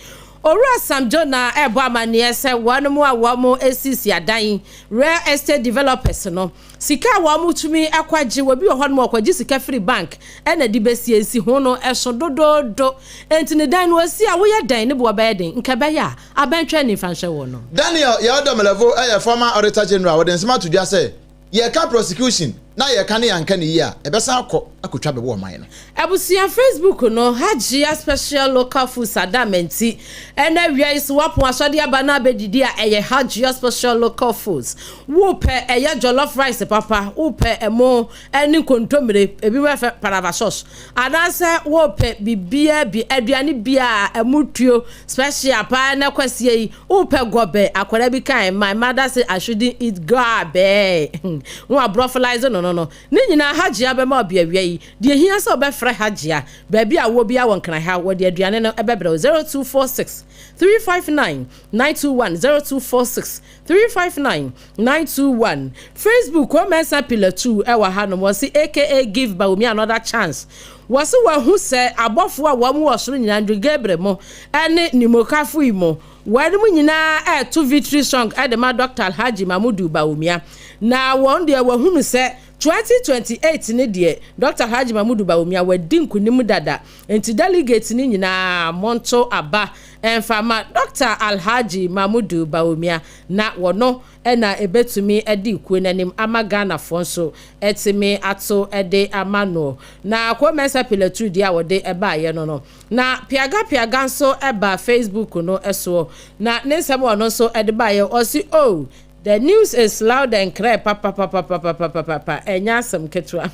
Owura Sam Jonah rebɔ amanneɛ sɛ wɔn a wɔsisi adan, real estate developers, no, sika a wɔtumi kɔgye, obi wɔ hɔnom a ɔkɔgye sika firi bank na de bɛsie nsiho no, ɛso dodoodo. Enti ne dan no ɔsi a, woyɛ dɛn? Ne boɔ bɛyɛ den? Nka ɛbɛyɛ a, abɛn twɛn ne mfa nhwɛ wo no. Daniel Yaw Domelevo yɛ former Auditor General, ɔde nsɛm ato dwa sɛ, Yɛka prosecution na yɛka ne yɛanka no yie a, ɛbɛsan akɔ akɔtwa bɛbɔ ɔman no. Abusua Facebook no Hajia Special Local Food Saddam nti ɛna awia yi so wapon asɔde aba na abɛdidi a ɛyɛ Hajia Special Local Foods. Wopɛ ɛyɛ jollof rice papa, wopɛ ɛmo ɛne nkontommire, ebi mo ɛfɛ palava sauce, anaasɛ wopɛ biribiara bi, aduane biara ɛmo tuo special paa na kwasie yi Wopɛ gɔbɛ? Akwadaa bi kae, My mother say I shouldn't eat gɔbɛ. Wo aborɔfolize no no no. Ne nyinaa Hajia bɛma wo bi awia yi. Deɛ ehia sɛ wobɛfrɛ Hajia, baabi a wowɔ biara wɔ Nkran ha, wɔde aduane no bɛbrɛ wo. 0246 359 921 0246 359 921. Facebook, Kwame Mensah Pillar 2 wɔ hanom, wɔse aka give Bawumia another chance. Wɔse wɔahu sɛ abɔfoɔ a wɔn wɔ soro nyinaa, Ndwe Gabriel mo ne Nimokafo yi mo, Wɔn nyinaa ɛɛto victory song ɛde ma Dr Alhaji Mamudu Bawumia, na wɔn deɛ wɔhunu sɛ 2028 ne deɛ, Dr Alhaji Mamudu Bawumia wadi nkunim dada, nti delegate ne nyinaa monto aba ɛnfa ma Dr Alhaji Mamudu Bawumia, na wɔno ɛna ebetumi ɛdi kuo n'anim ama Ghanafoɔ nso ɛtumi ato ɛde ama no. Na Kɔmɛnsa Pilatu deɛ a wɔde ɛbaayɛ no, na Piaga Piaga nso ɛba Facebook no ɛsoɔ, na ne nsɛm wɔn nso ɛde baayɛ, ɔsi, "Oh, the news is loud and clear papapapapapapapa, ɛnyɛ asɛm ketewa."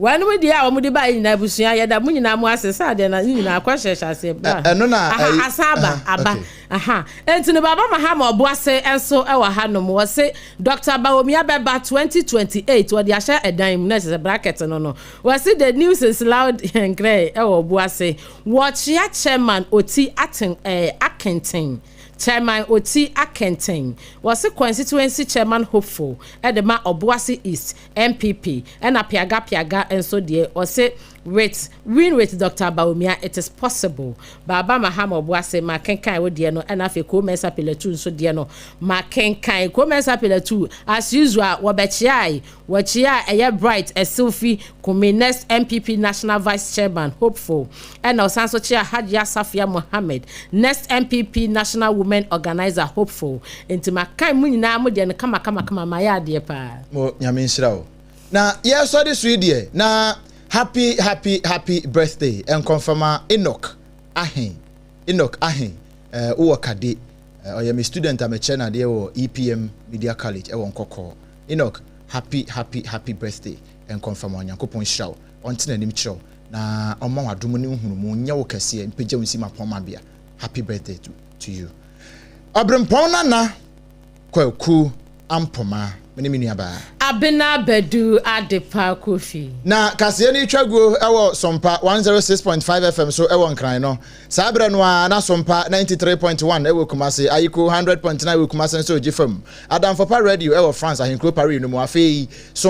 Wɔn mu deɛ a wɔn de baayɛ nyinaa, abusua, yɛda mo nyinaa mo ase sɛ adeɛ na ne nyinaa akɔ hyehyɛ aseɛ ba. Ɛno na aha asa aba aba aha. Nti no Baba Mahama Ɔboase nso wɔ hanom, wɔse Dr Bawumia bɛba 2028, wɔde ahyɛ ɛdan mu na ɛsɛ sɛ bracket no wɔse, "The news is loud and clear." Ɛwɔ Ɔboase, wɔkyea Chairman Oti Aten Akenten, Chairman Oti Akenten, wɔse constituency chairman hopeful ɛde ma Ɔboase East NPP. Ɛna Piaga Piaga nso deɛ, ɔse, "With win with Dr Bawumia, it is possible." Baba Mahama Ɔboase, ma kenkan wo deɛ no, ɛna afei Kɔmɛnsa Pilatu nso deɛ no ma kenkan. Kɔmɛnsa Pilatu, as usual, wɔbɛkyea wɔkyea ɛyɛ Bright Ɛsilfi Kumi, next NPP national vice chairman hopeful, ɛna ɔsan so kyea Hajia Safia Mohammed, next NPP national women organizer hopeful. Nti ma kan mu nyinaa mo deɛ no kama kama kama, ma yɛ adeɛ paa. Mo Nyame nhyira wo. Na yɛsɔre so yi deɛ, na happy happy happy birthday nkɔmfama Enoch Ahen. Enoch Ahen, wowɔ Kade, ɔyɛ me student a mekyerɛ nadeɛ wɔ EPM Media College ɛwɔ Nkɔkɔɔ. Enoch, happy happy happy birthday nkɔmfama. Onyankopɔn nhyira wo, ɔnte n'anim kyerɛ wo, na ɔma wo adom ne nhunumu, nyɛ wo kɛseɛ, mpagya wo nsi ma pɔn ma bea. Happy birthday to you. Ɔberempɔn Nana Kwaku Ampoma, me ne me nuabaa Abena Badu Adepa Kofi. Na kaseɛ no twa guo ɛwɔ Sompa 106.5 FM so ɛwɔ Nkran no saa berɛ no a, na Sompa 93.1 ɛwɔ Kumase, Ayiko 100.9 ɛwɔ Kumase nso ogye fam, Adamfopa Radio ɛwɔ France ahenkuro Paris no mu. Afei Sompa